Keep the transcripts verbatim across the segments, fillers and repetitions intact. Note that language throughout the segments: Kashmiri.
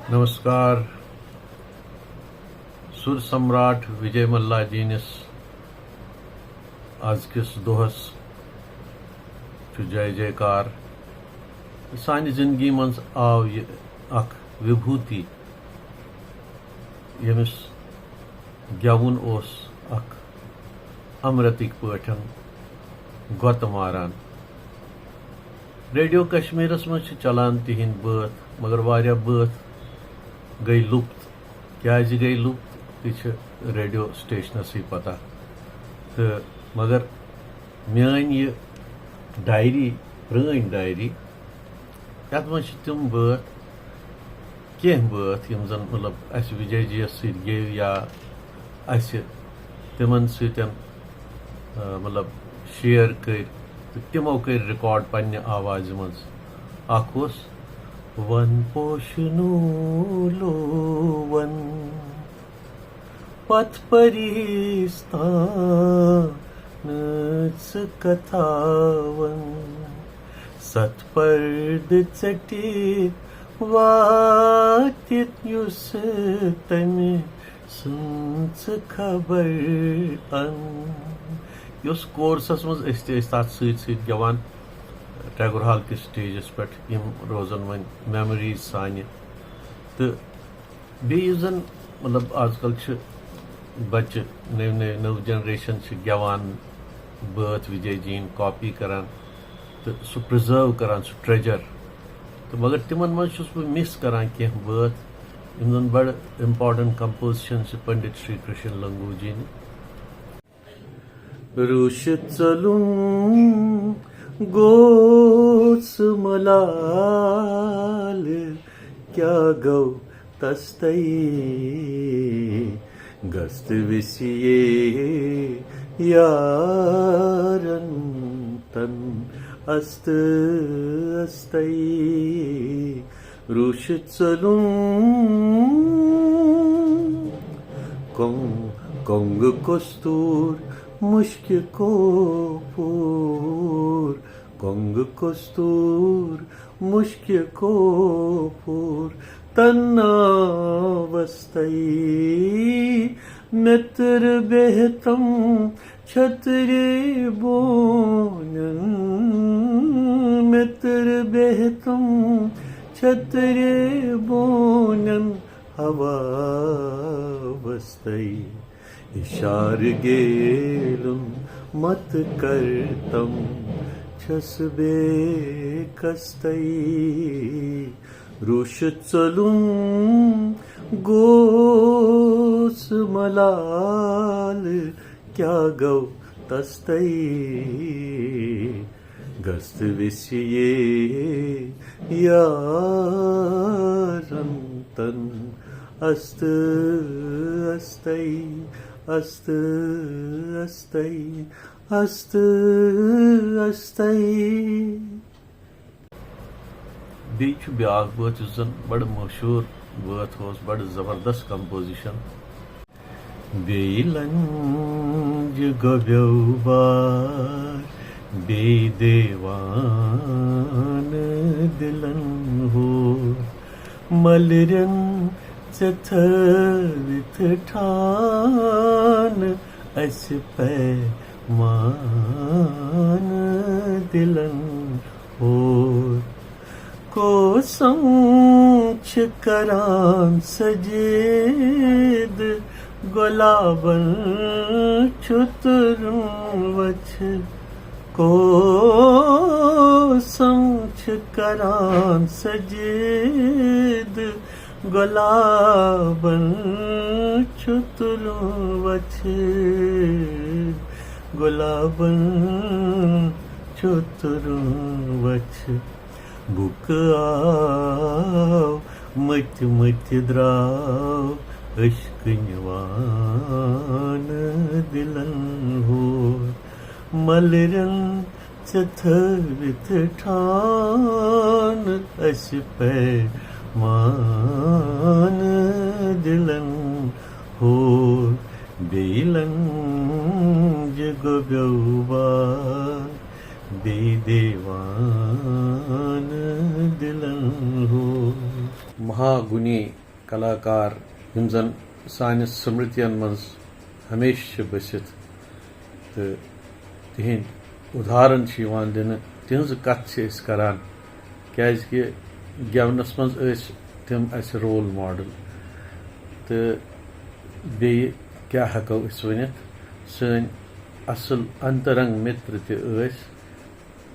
نمسکار۔ سُر سمراٹ وجے ملا جینس آز کِس دۄہس چھُ جے جے کار۔ سانہِ زندگی منٛز آو یہِ اکھ وِبھوٗتی، ییٚمِس گٮ۪وُن اوس اکھ امرتٕکۍ پٲٹھۍ گۄتہٕ ماران۔ ریڈیو کشمیرس منٛز چھِ چلان تِہنٛدۍ بٲتھ، مگر واریاہ بٲتھ گٔے لُپت۔ کیازِ گٔے لُپت، تہِ چھِ ریڈیو سٹیشنسٕے پتہ۔ تہٕ مگر میٲنۍ یہِ ڈایری، پرٲنۍ ڈایری، یتھ منٛز چھِ تِم بٲتھ، کینٛہہ بٲتھ یِم زن، مطلب، اسہِ وجے جی یس سۭتۍ گیٚوۍ یا اسہِ تِمن سۭتۍ، آ، مطلب، شیئر کٔرۍ تہٕ تِمو کٔرۍ ریکارڈ پننہِ آوازِ منٛز۔ اکھ اوس ون پوشنو لوون پتھ پریستان ژٕ کتھاون، ستھ پردٕ ژٔٹِتھ واتہِ یُس تمہِ سٕنٛز خبر ان۔ یُس کورسس منٛز أسۍ تہِ ٲسۍ تتھ سۭتۍ سۭتۍ گٮ۪وان ٹیگور ہال کِس سٹیجس پٮ۪ٹھ، یِم روزن وۄنۍ میموریز سانہِ۔ تہٕ بیٚیہِ یُس زن، مطلب، آز کل چھِ بچہِ، نٔو نٔو نٔو جنریشن چھِ گٮ۪وان بٲتھ وجے جی یِن کاپی کران تہٕ سُہ پرزرو کران، سُہ ٹریجر۔ تہٕ مگر تِمن منٛز چھُس بہٕ مِس کران کینٛہہ بٲتھ، یِم زن بڑٕ امپارٹنٹ کمپوزیشن چھِ پنڈت شری کرشن لنگو جی نہِ۔ روٗشِتھ ژوٚلُم گوس ملال، کیٛاہ گوٚو تستَے؟ گژھ تہٕ ویسیے یارن تن است استَے۔ روٗشِتھ ژوٚلُم کۄنٛگ، کۄنٛگہٕ کۄستوٗر مُشکہِ کوپوٗر، کۄنٛگہٕ کۄستوٗر مُشکہِ کوپوٗر تناوستَے۔ مےٚ تٔر بیہتم چھترِ بونٮ۪ن، مےٚ تٔر بیہتم چھترِ بونٮ۪ن ہوا وستَے۔ اِشارٕ گیلُن مت کرتم چھس بے کستَے۔ روٗشِتھ ژوٚلُم گوس ملال، کیٛاہ گوٚو تستَے؟ گژھ تہٕ ویسیے یارن تن است استَے، است استَے، است استَے۔ بیٚیہِ چھُ بیٛاکھ بٲتھ یُس زَن بَڑٕ مشہوٗر بٲتھ اوس، بَڑٕ زبردست کمپوزیشن۔ بیٚیہِ لنجہِ گۄبیو بار، بیٚیہِ دیوانہٕ دِلن ہور، ملرٮ۪ن ژےٚ تھٲوِتھ ٹھان اَسہِ پیمانہٕ دِلن ہور۔ کوسم چھِ کران سجید، گۄلابن چھُ تُرُن وَژھِ۔ کوسم چھِ کران سجید، گۄلابن چھُ تُرُن وَژھِ، گۄلابن چھُ تُرُن وَژھِ۔ بُکہٕ آو مٔتۍ مٔتۍ درٛاو، عشقہٕ نِوان دِلن ہور۔ ملرٮ۪ن ژےٚ تھٲوِتھ ٹھان اَسہِ پیمانہٕ دِلن ہور۔ بیٚیہِ لنجہِ گۄبیو بار، بیٚیہِ دیوانہٕ دِلن ہور۔ مہاگُنی کلاکار، یِم زَن سانہِ سمرتین منٛز ہمیشہِ چھِ بٔسِتھ تہٕ تِہِنٛدۍ اُدہارن چھِ یِوان دِنہٕ، تِہٕنٛز کَتھ چھِ أسۍ کران، کیازِ کہِ گٮ۪ونَس منٛز ٲسۍ تِم اَسہِ رول ماڈل۔ تہٕ بیٚیہِ کیٛاہ ہٮ۪کو أسۍ ؤنِتھ، سٲنۍ اَصٕل انترنگ مِتر تہِ ٲسۍ،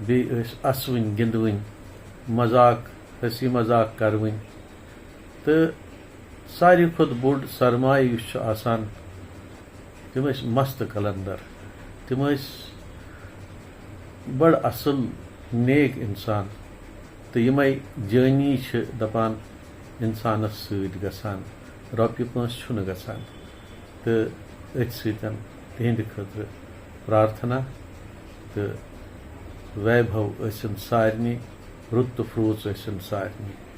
بیٚیہِ ٲسۍ اَسوٕنۍ گِنٛدوٕنۍ، مذاق، ہنسی مذاق کَرٕوٕنۍ۔ تہٕ ساروی کھۄتہٕ بوٚڑ سرمایہِ یُس چھُ آسان، تِم ٲسۍ مست قلندر، تِم ٲسۍ بڑٕ اصل نیک انسان۔ تہٕ یِمے جٲنی چھِ دپان، انسانس سۭتۍ گژھان، رۄپیہِ پونٛسہٕ چھُنہٕ گژھان۔ تہٕ أتھۍ سۭتۍ تِہنٛدِ خٲطرٕ پرارتھنا تہٕ ویبھو ٲسِن سارنٕے، رُت تہٕ فروٗژ ٲسِن سارنٕے۔